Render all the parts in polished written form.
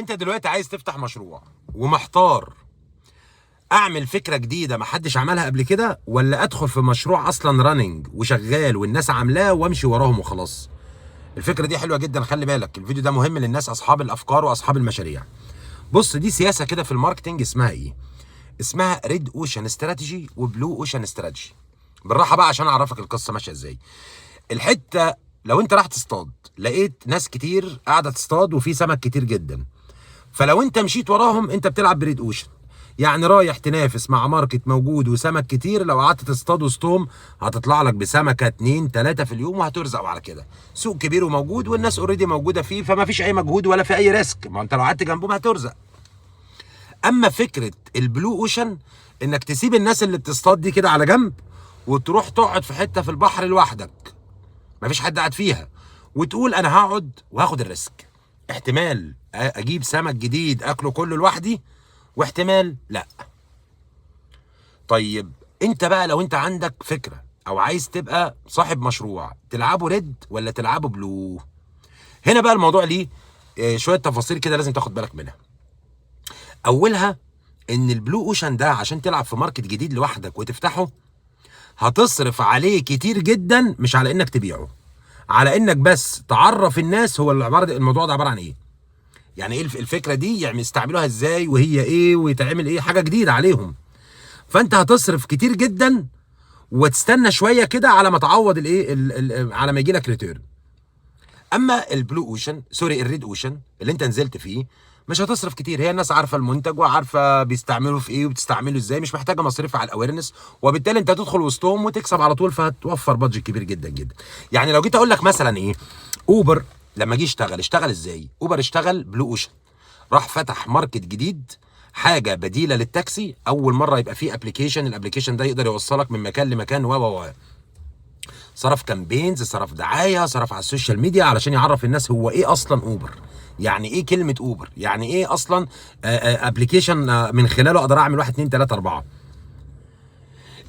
انت دلوقتي عايز تفتح مشروع ومحتار، اعمل فكرة جديدة ما حدش عملها قبل كده، ولا ادخل في مشروع اصلا running وشغال والناس عاملاه وامشي وراهم وخلاص؟ الفكرة دي حلوة جدا، خلي بالك الفيديو ده مهم للناس اصحاب الافكار واصحاب المشاريع. بص، دي سياسة كده في ال marketing اسمها ايه؟ اسمها red ocean strategy و blue ocean strategy. بالراحة بقى عشان اعرفك القصة ماشية ازاي. الحتة لو انت راح تصطاد لقيت ناس كتير قاعدة تصطاد وفي سمك كتير جدا، فلو انت مشيت وراهم انت بتلعب ب red ocean، يعني رايح تنافس مع market موجود وسمك كتير. لو قعدت تصطاد وسطهم هتطلع لك بسمكه 2 3 في اليوم وهترزق على كده. سوق كبير وموجود والناس already موجودة فيه، فما فيش اي مجهود ولا في اي risk، ما انت لو قعدت جنبهم هترزق. اما فكرة ال blue ocean انك تسيب الناس اللي بتصطاد دي كده على جنب وتروح تقعد في حتة في البحر لوحدك مفيش حد قاعد فيها، وتقول انا هقعد وهاخد ال risk، احتمال اجيب سمك جديد اكله كله لوحدي واحتمال لا. طيب انت بقى لو انت عندك فكرة او عايز تبقى صاحب مشروع، تلعبه red ولا تلعبه blue؟ هنا بقى الموضوع ليه شوية تفاصيل كده لازم تاخد بالك منها. اولها ان ال blue ocean ده عشان تلعب في market جديد لوحدك وتفتحه هتصرف عليه كتير جدا، مش على انك تبيعه، على انك بس تعرف الناس هو العبارة الموضوع ده عبارة عن ايه، يعني ايه الفكرة دي، يعني يستعملوها ازاي وهي ايه ويتعمل ايه، حاجة جديدة عليهم. فانت هتصرف كتير جدا وتستنى شوية كده على ما تعوض الايه على ما يجي لك return. اما ال blue ocean، sorry ال red ocean اللي انت نزلت فيه مش هتصرف كتير، هي الناس عارفه المنتج وعارفه بيستعملوه في ايه وبتستعمله ازاي، مش محتاجه مصاريف على ال awareness، وبالتالي انت هتدخل وسطهم وتكسب على طول، فهتوفر budget كبير جدا جدا. يعني لو جيت اقول لك مثلا ايه، اوبر لما جه اشتغل، اشتغل ازاي؟ اوبر اشتغل blue ocean، راح فتح market جديد، حاجة بديله للتاكسي، اول مرة يبقى فيه application، ال application ده يقدر يوصلك من مكان لمكان و و و صرف campaigns، صرف دعايه، صرف على ال social media علشان يعرف الناس هو ايه اصلا اوبر، يعني ايه كلمة اوبر، يعني ايه اصلا application من خلاله اقدر اعمل 1 2 3 4.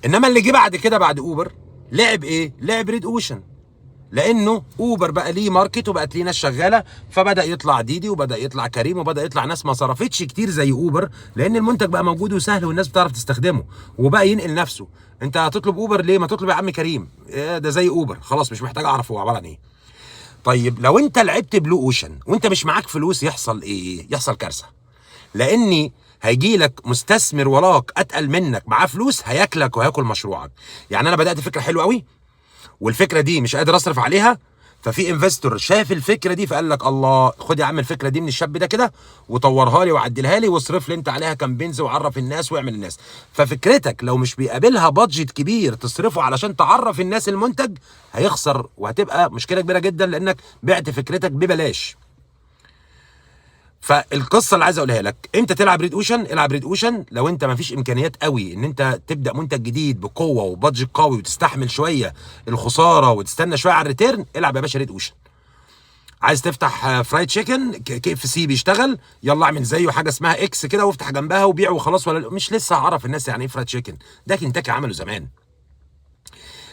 انما اللي جه بعد كده بعد اوبر لعب ايه؟ لعب red ocean، لانه اوبر بقى ليه market وبقت ليه ناس شغاله، فبدا يطلع ديدي وبدا يطلع كريم وبدا يطلع ناس ما صرفتش كتير زي اوبر، لان المنتج بقى موجود وسهل والناس بتعرف تستخدمه وبقى ينقل نفسه. انت هتطلب اوبر ليه؟ ما تطلب يا عم كريم، إيه ده زي اوبر، خلاص مش محتاج اعرف هو عبارة عن ايه. طيب لو انت لعبت blue ocean وانت مش معاك فلوس يحصل ايه؟ يحصل كارثة، لاني هيجي لك مستثمر وراك اتقل منك معاه فلوس هياكلك وهياكل مشروعك. يعني انا بدات فكرة حلوة قوي والفكرة دي مش قادر اصرف عليها، ففي investor شاف الفكرة دي فقال لك الله، خد يا عم الفكرة دي من الشاب ده كده وطورها لي وعدلها لي واصرف لي انت عليها campaigns وعرف الناس واعمل الناس. ففكرتك لو مش بيقابلها budget كبير تصرفه علشان تعرف الناس المنتج هيخسر، وهتبقى مشكلة كبيرة جدا لانك بعت فكرتك ببلاش. فالقصة اللي عايز اقولها لك، امتى تلعب red ocean؟ العب red ocean لو انت ما فيش امكانيات قوي ان انت تبدا منتج جديد بقوة و budget قوي وتستحمل شوية الخسارة وتستنى شوية على ال return، العب يا باشا red ocean. عايز تفتح fried chicken، KFC بيشتغل، يلا اعمل زيه حاجة اسمها X كده وافتح جنبها وبيع وخلاص، ولا مش لسه هعرف الناس يعني ايه fried chicken، ده كنتاكي عمله زمان.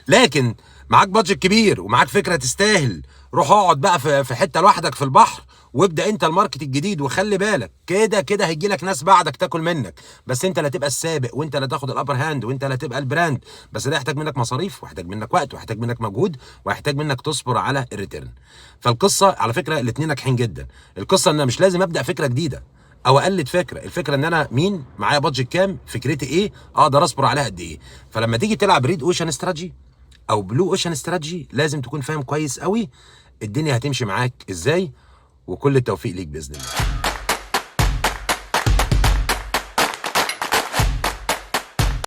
لكن معاك budget كبير ومعاك فكرة تستاهل، روح اقعد بقى في حتة لوحدك في البحر وابدا انت ال market الجديد، وخلي بالك كده كده هيجي لك ناس بعدك تاكل منك، بس انت اللي هتبقى السابق وانت اللي هتاخد ال upper hand وانت اللي هتبقى ال brand. بس ده يحتاج منك مصاريف ويحتاج منك وقت ويحتاج منك مجهود ويحتاج منك تصبر على ال return. فالقصة على فكرة الاثنين ناجحين جدا. القصة ان انا مش لازم ابدا فكرة جديدة او اقلد فكرة، الفكرة ان انا مين معايا budget كام، فكرتي ايه، اقدر اصبر عليها قد ايه. فلما تيجي تلعب red ocean strategy او blue ocean strategy لازم تكون فاهم كويس قوي الدنيا هتمشي معاك ازاي، وكل التوفيق ليك باذن الله.